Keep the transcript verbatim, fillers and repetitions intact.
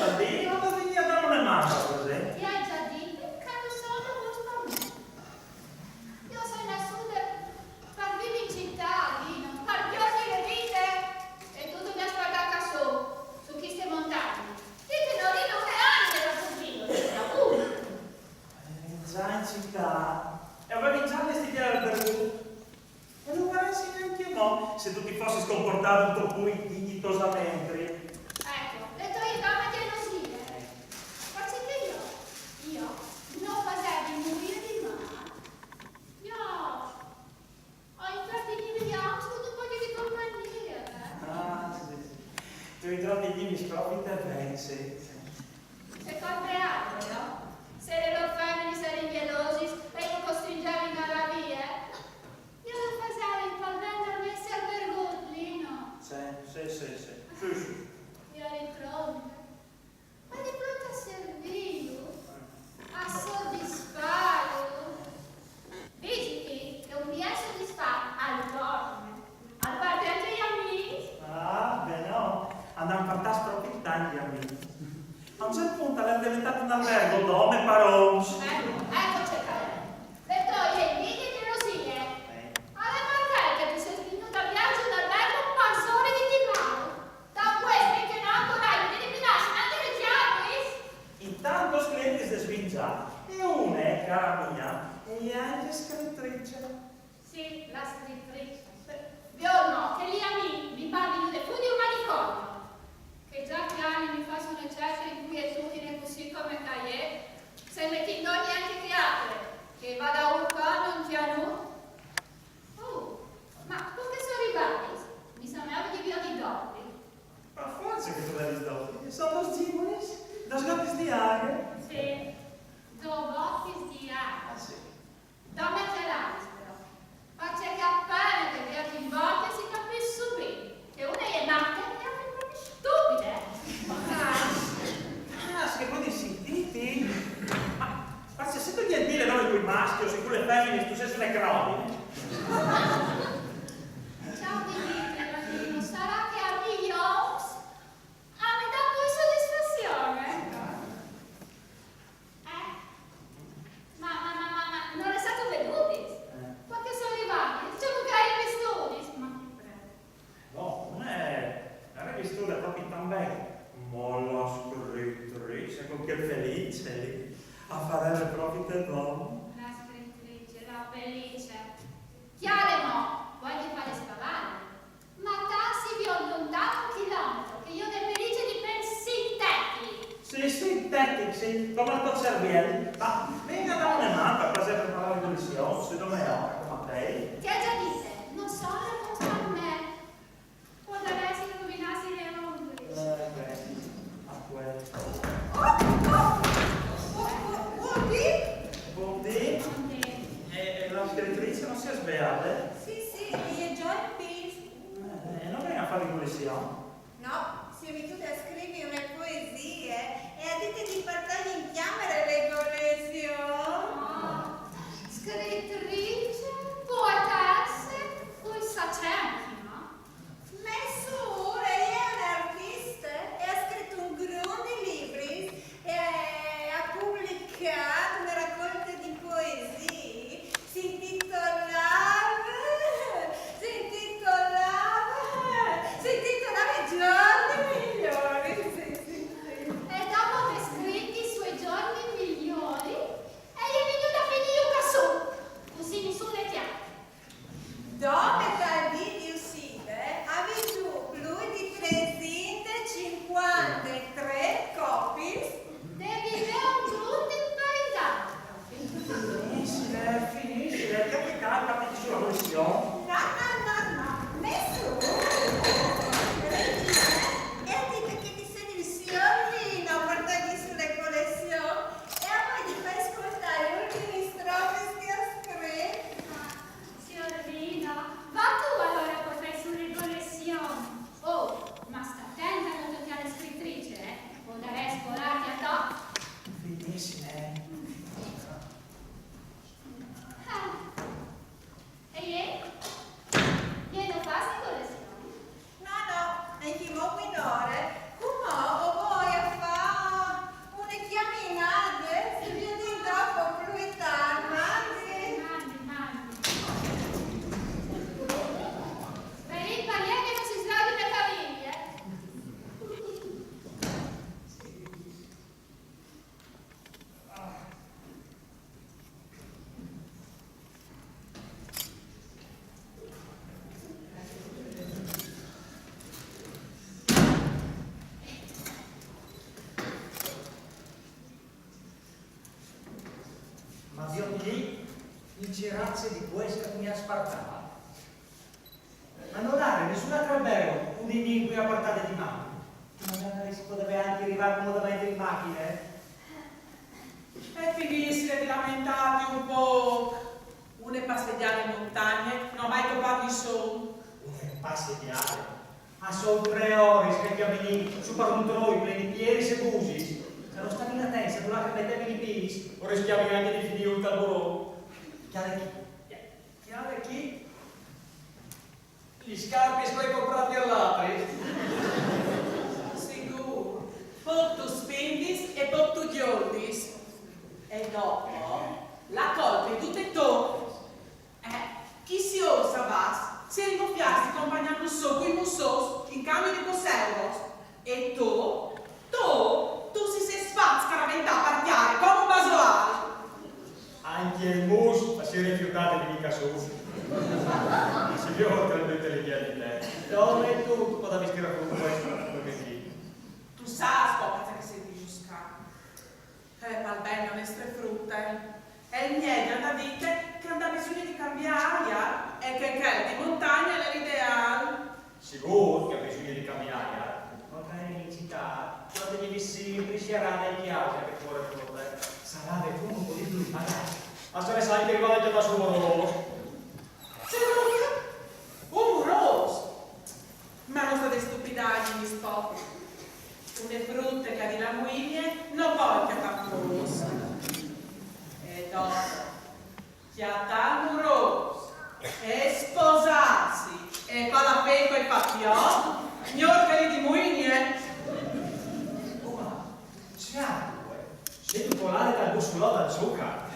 Dì, non ti vegni a dare una mano, così? Ti hai già detto che non sono vostro amico. Io sono nassuta per vivere in città, Lino, per piangere vite. E tu ti mi hai spagato su, su queste montagne. Dite, no, Lino, che anni era così, non era uno. Eh, già in città. E avevi già le stigliere al bergo. E non vorresti neanche mo, se tu ti fossi comportato un po' più dignitosamente. Ecco, le tue dame gelosie. Forse che io, io non facevi nulla di male. Io ho intrattenuto gli altri con un po' di compagnia, eh. Ah, sì, sì. Tu intrattenevi proprio te bene, sì, sì. Secondo altro, se le loro femmine sono gelose e io costringevo in Arabia, io lo facevo il palmento al mese al vergoglino. Sì, sì, sì, sì. Sì, sì. Io ero pronta. Ma di pronta a servirlo, a soddisfarlo. Visiti che un bien soddisfatto al torna, al parte anche gli amici. Ah, beh, no. Andam a portare proprio tanti amici. A un certo punto l'è diventato un albergo d'ome parons. Ecco, ecco, cercare. Le toglie invidia e gelosie. Eh. Alle volte che ti sei spinto da viaggio un albergo un pansore di timaro. Da questo che non ancora mi devi nascere anche le chiavi. Intanto scrivete se svingià. E una è, cara mia, e è anche scrittrice. Sì, la scrittrice. Giorno che lì a me mi pare di fuori un manicomio. Che già che anni mi faccio una certa inquietudine così come caie, se metti in ogni anche che altre, che vada a urcare un piano. Oh, ma perché sono arrivati? Mi sembrava di via di doppio. Ma forse che tu l'hai detto. Sono dos giovani, dos gotis di aria. Sì, due gotis di aria. Ah, sì. Donna Chiarastro, perché che appena che vedi in volta si capisce subito che una è matta e l'altra è proprio stupida. Ah, se voi sentite? Ma, ma se siete gentili noi con i maschi o se con le femmine, tu sei sulle croni. Ciao, Dimitri, sarà che a me Jones ha mi dà più soddisfazione. Eh? Ma, ma, ma, ma, ma, non è stato veduto? Perché sono arrivati? Diciamo che hai visto? Ma che prego. No, non è, non è che studia proprio tan bene. Ma la scrittrice, con quel felice lì, a fare proprio te bon. La scrittrice, la felice. Chiaremo, vuoi fare spavare? Ma tassi vi ho lontano un chilometro, che io ne felice di pensi tecnici. Sì, sì, tecnici, come il tuo cervello. Ma venga da una mano per piacere per parlare di missione, se non è ora, come a te. Ti ha già detto, non sono con me. Può darsi che combinassi le rompere. Eh, beh, a quel. Buondì? Buondì. E, e la scrittrice non si è svegliata? Sì, sì, mi è già in piso. Eh, non venga a fare riflessione. No, si è mettuta a scrivere una poesia e ha detto di portargli in camera le collezioni. Scrittrice, poetessa, un sacerdote. Che raze di puesca che mi à spartà? Ma no l'era nissun altro albergo, un di chei apartadi di manu? Ma magari si podeva anca rivà comodamenti in machina, eh? E finissile di lamentati un poc. Une passegiade in montagne no à mai copà nissun. Une passegiade? A son tre oris che cjaminìn su par un troi plen di pieris e busis. Se no stavìn atents a dulà che metevìn i pîts, o riscjavìn anca di finì sul burò. Cjale chi. Cjale chi. Lis scarpis che o ai comprât a l'altri. Sigûr, poc tu spindis e poc tu gjoldis. E dopo, la colpe e je dute tô. Eh, chi si ôr savàs, si è ingofiàt di compagnâlu sù cui mussôs in cambio di pôcs euros. E tô, tô, tu si sês fat scaraventâ par tiere come un basoâl. Anca il mus si è rifiutât di vignî ca sù. Si viôt che al bute li via di te. Dome tu, tu podavis tirâ fûr un pôc di... Tu sâs, po, parcè che sês disgustât. Eh, pal ben de nestre frute. E il mieç al à dit che al à bisugne di cambiâ aria e che chel di montagne al è l'ideâl. Sigûr che à bisugne di cambiâ aria. Magari in citât, cuant che e je simpri sierade in cjase, che fûr frute. Sarà che tu no podis plui pagâ. A sarès anca rivade a cjatâ sù un morôs. Sigûr? Un morôs? Ma no sês stupidacis, po. Une frute che e je di la muinie no pues cjatâ morôs. E dopo, cjatâ morôs e sposâsi e fâ la fe cui fâ fioi, miôr che li di muinie. Oh, ma, sêstu, eh? Sêstu colade tal bussulot dal zucar?